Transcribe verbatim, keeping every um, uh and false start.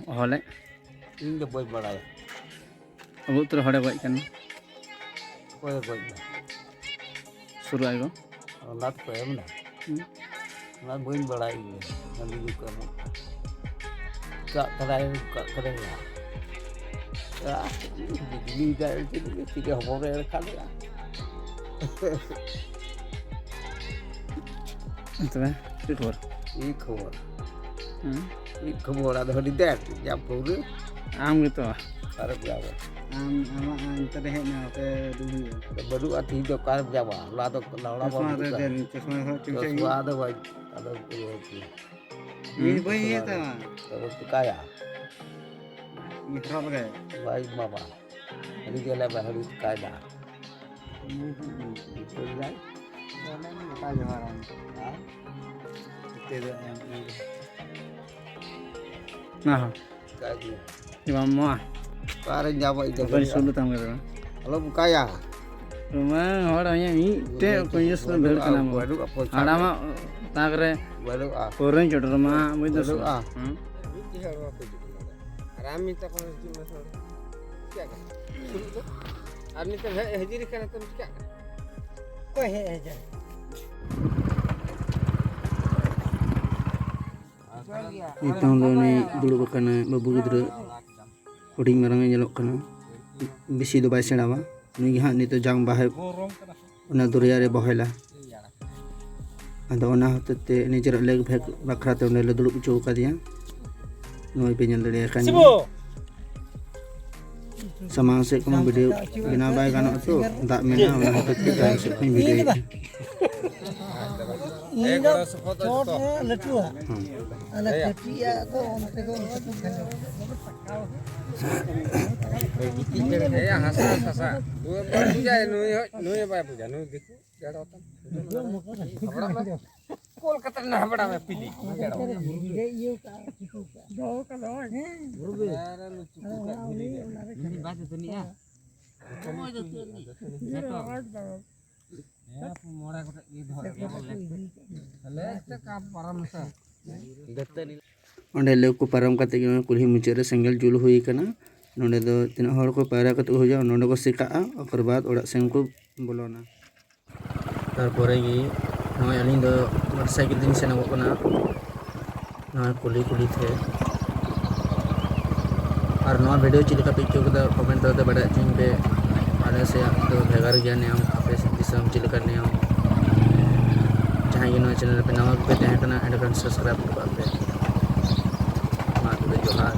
ᱦᱚᱞᱮ? ᱤᱧ ᱫᱚ ᱵᱟᱹᱧ ᱵᱟᱲᱟᱭᱟ᱾ ᱟᱵᱚ ᱩᱛᱟᱹᱨ ᱦᱚᱲᱮ ᱜᱚᱡ ᱠᱟᱱᱟ᱾ ᱚᱠᱚᱭᱮ ᱜᱚᱡ ᱮᱱᱟ? ᱥᱩᱨᱩ ᱟᱭ ᱜᱚ᱾ ᱚᱱᱟ ᱫᱚᱠᱚ ᱮᱢ ᱮᱱᱟ᱾ ᱦᱩᱸ᱾ ᱚᱱᱟ ᱵᱟᱹᱧ ᱵᱟᱲᱟᱭ ᱤᱧ ᱫᱚ᱾ ᱦᱟᱺᱰᱤ ᱧᱩ ᱠᱚ ᱮᱢᱚᱜ ᱠᱟᱱᱟ᱾ ᱪᱟᱜ ᱠᱟᱱᱟᱭ, ᱪᱟᱜ ᱠᱟᱱᱟᱭ᱾ ᱟᱦ, ᱵᱤᱡᱽᱞᱤ ᱫᱟᱭ, ᱪᱮᱫ ᱪᱮᱫ ᱦᱚᱯᱚᱱ ᱮ ᱮᱨ ᱠᱟᱫᱮᱭᱟ᱾ ᱛᱚᱵᱮ ᱪᱮᱫ ᱠᱷᱚᱵᱚᱨ? ᱪᱮᱫ ᱠᱷᱚᱵᱚᱨ? ᱦᱩᱸ? ᱪᱮᱫ ᱠᱷᱚᱵᱚᱨ? ᱟᱫᱚ ᱦᱟᱺᱰᱤ ᱫᱮᱱ, ᱡᱟ ᱯᱟᱹᱣᱨᱟᱹ᱾ ᱟᱢ ᱜᱮᱛᱚ᱾ ᱚᱠᱟᱨᱮᱢ ᱧᱟᱢᱟ? ᱟᱢ, ᱟᱢᱟᱜ ᱚᱱᱛᱮ ᱨᱮ ᱦᱮᱡ ᱮᱱᱟ, ᱱᱚᱛᱮ ᱫᱩ ᱦᱩᱭᱩᱜᱼᱟ᱾ ᱟᱫᱚ ᱵᱟᱹᱱᱩᱜᱼᱟ, ᱛᱤᱦᱤᱧ ᱫᱚ ᱚᱠᱟᱨᱮᱢ ᱧᱟᱢᱟ? ᱦᱚᱞᱟ ᱫᱚ, ᱦᱚᱞᱟ ᱢᱟ ᱪᱚᱥᱢᱟ ᱵᱟᱹᱱᱩᱜ ᱨᱮ ᱠᱟᱜ᱾ ᱫᱮᱱ, ᱪᱚᱥᱢᱟ ᱦᱚᱨᱚᱜ ᱦᱚᱪᱚᱧ ᱠᱷᱟᱡ ᱪᱚᱥᱢᱟ ᱤᱧ᱾ ᱟᱫᱚ ᱵᱟᱹᱧ, ᱟᱫᱚ ᱤᱭᱟᱹ ᱠᱮᱭᱟ᱾ ᱤᱧ ᱵᱟᱹᱧ ᱤᱭᱟᱹ ᱛᱟᱢᱟ᱾ ᱟᱫᱚ ᱪᱤᱠᱟᱭᱟ? ᱤᱧ ᱦᱚᱨᱚᱜ ᱞᱮᱜᱟᱭ᱾ ᱵᱟᱭ ᱵᱟᱵᱟ᱾ ᱦᱟᱺᱰᱤ ᱜᱮᱞᱮ ᱵᱟᱭ ᱦᱟᱺᱰᱤ ᱪᱤᱠᱟᱭ ᱫᱟ᱾ ᱤᱧ ᱦᱚᱸ ᱜᱚᱴᱟ ᱡᱚᱦᱟᱨ ᱟᱢ᱾ ᱦᱮᱸ? ᱪᱤᱠᱟᱹᱭ ᱫᱟ ᱮᱢ, ᱮᱢ᱾ ᱚᱱᱟ ᱦᱚᱸ᱾ ᱪᱤᱠᱟᱭ ᱫᱤᱧ᱾ ᱡᱮ ᱵᱟᱝ ᱢᱟ᱾ ᱚᱠᱟᱨᱮ ᱧᱟᱢᱟ ᱤᱧ ᱫᱚ ᱚᱠᱚᱭ ᱵᱟᱹᱱᱩᱜᱼᱟ᱾ ᱥᱩᱞ ᱛᱟᱢ ᱠᱟᱱᱟ? ᱟᱞᱚᱢ ᱚᱱᱠᱟᱭᱟ᱾ ᱢᱟ ᱦᱚᱲ ᱦᱚᱸ ᱢᱤᱫᱴᱮᱡ ᱵᱟᱹᱱᱩᱜᱼᱟ, ᱠᱚᱧᱡᱩᱥ ᱫᱚ ᱵᱷᱤᱲ ᱠᱟᱱᱟ ᱢᱟ᱾ ᱵᱟᱹᱱᱩᱜᱼᱟ, ᱯᱚᱭᱥᱟ ᱦᱟᱲᱟᱢᱟᱜ ᱛᱟᱠ ᱨᱮ ᱵᱟᱹᱱᱩᱜᱼᱟ᱾ ᱯᱟᱹᱣᱨᱟᱹᱧ ᱪᱚᱰᱚᱨ ᱢᱟ, ᱵᱩᱡᱽ ᱫᱟᱢ ᱥᱮ ᱵᱟᱹᱱᱩᱜᱼᱟ᱾ ᱵᱟᱝ? ᱦᱩᱸ? ᱢᱤᱫᱴᱮᱡ ᱦᱚᱲ ᱵᱟᱠᱚ ᱦᱤᱡᱩᱜ ᱠᱟᱱᱟ᱾ ᱟᱨ ᱟᱢ ᱢᱮᱛᱟ ᱠᱚ ᱦᱤᱡᱩᱜ ᱢᱮ ᱦᱚᱲ᱾ ᱪᱮᱫ ᱠᱟᱱᱟ? ᱥᱩᱨᱩᱜ ᱫᱚ? ᱟᱨ ᱱᱤᱛᱚᱜ ᱦᱮᱡ ᱦᱟᱹᱡᱨᱤ ᱠᱟᱱᱟ ᱛᱚᱢ ᱪᱤᱠᱟᱹᱜ ᱠᱟᱱᱟ? ᱚᱠᱚᱭ ᱦᱮᱡ ᱦᱟᱹᱡᱨᱤ? ᱱᱤᱛᱚᱝ ᱫᱚ ᱩᱱᱤ ᱫᱩᱲᱩᱵ ᱟᱠᱟᱱᱟᱭ ᱵᱟᱹᱵᱩ ᱜᱤᱫᱽᱨᱟᱹ, ᱦᱩᱰᱤᱧ ᱢᱟᱨᱟᱝ ᱮ ᱧᱮᱞᱚᱜ ᱠᱟᱱᱟ, ᱵᱮᱥᱤ ᱫᱚ ᱵᱟᱭ ᱥᱮᱬᱟᱣᱟ᱾ ᱱᱩᱭ ᱜᱮ ᱦᱟᱸᱜ ᱱᱤᱛᱚᱜ ᱡᱟᱝ ᱵᱟᱦᱮᱵ ᱚᱱᱟ ᱫᱚᱨᱭᱟ ᱨᱮ ᱵᱚᱦᱮᱞᱟ᱾ ᱟᱫᱚ ᱚᱱᱟ ᱦᱚᱛᱮᱡ ᱛᱮ ᱱᱤᱡᱮᱨᱟᱜ ᱞᱮᱜᱽ ᱵᱷᱮᱜᱽ ᱵᱟᱠᱷᱨᱟ ᱛᱮ ᱚᱸᱰᱮ ᱞᱮ ᱫᱩᱲᱩᱵ ᱦᱚᱪᱚ ᱟᱠᱟᱫᱮᱭᱟ᱾ ᱱᱚᱜᱼᱚᱭ ᱯᱮ ᱧᱮᱞ ᱫᱟᱲᱮᱭᱟᱭ ᱠᱟᱱ ᱜᱮᱭᱟ᱾ ᱥᱟᱢᱟᱝ ᱥᱮᱫ ᱠᱷᱚᱱ ᱵᱷᱤᱰᱤᱭᱳ ᱵᱮᱱᱟᱣ ᱵᱟᱭ ᱜᱟᱱᱚᱜᱼᱟ ᱛᱚ, ᱫᱟᱜ ᱢᱮᱱᱟᱜᱼᱟ, ᱚᱱᱟ ᱦᱚᱛᱮᱡ ᱛᱮ ᱛᱟᱭᱚᱢ ᱥᱮᱫ ᱠᱷᱚᱱ ᱵᱷᱤᱰᱤᱭᱳᱭᱮᱫᱼᱟ᱾ ᱤᱧ ᱫᱚ ᱪᱚᱴ ᱨᱮ ᱞᱟᱹᱴᱩᱣᱟ᱾ ᱦᱮᱸ᱾ ᱟᱞᱮ ᱠᱟᱹᱴᱤᱡ ᱟᱜ ᱫᱚ ᱚᱱᱛᱮ ᱫᱚ ᱚᱱᱛᱮ ᱠᱚ ᱠᱷᱟᱡᱚᱜᱼᱟ᱾ ᱮᱭᱟ, ᱦᱟᱥᱟ, ᱦᱟᱥᱟ᱾ ᱱᱩᱭ ᱵᱟᱭ ᱵᱩᱡᱟ, ᱱᱩᱭ ᱦᱚᱸ, ᱱᱩᱭ ᱦᱚᱸ ᱵᱟᱭ ᱵᱩᱡᱟ, ᱱᱩᱭ ᱫᱤᱠᱩ᱾ ᱠᱳᱞᱠᱟᱛᱟ ᱨᱮᱱᱟᱜ ᱦᱟᱵᱲᱟ ᱢᱮ ᱯᱤᱞᱤ᱾ ᱫᱚᱦᱚ ᱠᱟᱫᱟ᱾ ᱦᱮᱸ᱾ ᱟᱨ ᱱᱩᱭ ᱪᱩᱠᱩ ᱠᱟᱜ ᱫᱷᱤᱨᱤ ᱨᱮ᱾ ᱚᱱᱟ ᱨᱮ ᱵᱟᱭ ᱛᱮᱛᱟᱱᱤᱜᱼᱟ᱾ ᱦᱮᱸ, ᱢᱚᱬᱮ ᱜᱚᱴᱮᱡ ᱜᱮ ᱫᱚᱦᱚ ᱠᱟᱜ ᱵᱚᱞᱮ᱾ ᱛᱟᱦᱞᱮ ᱪᱮᱫ ᱠᱟ ᱯᱟᱨᱚᱢ ᱢᱮᱥᱮ? ᱫᱟᱹᱛᱟᱹᱱᱤ᱾ ᱚᱸᱰᱮ ᱞᱟᱹᱣᱠᱟᱹ ᱯᱟᱨᱚᱢ ᱠᱟᱛᱮ ᱜᱮ ᱱᱚᱜᱼᱚᱭ ᱠᱩᱞᱦᱤ ᱢᱩᱪᱟᱹᱫ ᱨᱮ ᱥᱮᱸᱜᱮᱞ ᱡᱩᱞ ᱦᱩᱭ ᱟᱠᱟᱱᱟ᱾ ᱱᱚᱸᱰᱮ ᱫᱚ ᱛᱤᱱᱟᱹᱜ ᱦᱚᱲ ᱠᱚ ᱯᱟᱭᱨᱟ ᱠᱟᱛᱮ ᱠᱚ ᱦᱤᱡᱩᱜᱼᱟ, ᱱᱚᱸᱰᱮ ᱠᱚ ᱥᱮᱠᱟᱜᱼᱟ, ᱚᱠᱟᱨ ᱵᱟᱫ ᱚᱲᱟᱜ ᱥᱮᱱ ᱠᱚ ᱵᱚᱞᱚᱱᱟ᱾ ᱛᱟᱨᱯᱚᱨᱮ ᱜᱮ ᱱᱚᱜᱼᱚᱭ ᱟᱹᱞᱤᱧ ᱫᱚ ᱢᱚᱴᱚᱨ ᱥᱟᱭᱠᱮᱞ ᱛᱮᱞᱤᱧ ᱥᱮᱱᱚᱜᱚᱜ ᱠᱟᱱᱟ ᱱᱚᱣᱟ ᱠᱩᱞᱦᱤ ᱠᱩᱞᱦᱤ ᱛᱮ᱾ ᱟᱨ ᱱᱚᱣᱟ ᱵᱷᱤᱰᱤᱭᱳ ᱪᱮᱫ ᱞᱮᱠᱟ ᱯᱮ ᱟᱹᱭᱠᱟᱹᱣ ᱠᱮᱫᱟ, ᱠᱚᱢᱮᱱᱴ ᱛᱟᱞᱟᱛᱮ ᱵᱟᱰᱟᱭ ᱦᱚᱪᱚᱧ ᱯᱮ᱾ ᱟᱞᱮ ᱥᱮᱭᱟᱜ ᱫᱚ ᱵᱷᱮᱜᱟᱨ ᱜᱮᱭᱟ ᱱᱤᱭᱚᱢ, ᱟᱯᱮ ᱫᱤᱥᱚᱢ ᱪᱮᱫ ᱞᱮᱠᱟ ᱱᱤᱭᱚᱢ᱾ ᱡᱟᱦᱟᱸᱭ ᱜᱮ ᱱᱚᱣᱟ ᱪᱮᱱᱮᱞ ᱨᱮᱯᱮ ᱱᱟᱣᱟ ᱜᱮᱯᱮ ᱛᱟᱦᱮᱸ ᱠᱟᱱᱟ, ᱮᱸᱰᱮᱠᱷᱟᱱ ᱥᱟᱵᱥᱠᱨᱟᱭᱤᱵ ᱦᱚᱴᱚ ᱠᱟᱜ ᱯᱮ᱾ ᱢᱟ ᱛᱚᱵᱮ ᱡᱚᱦᱟᱨ᱾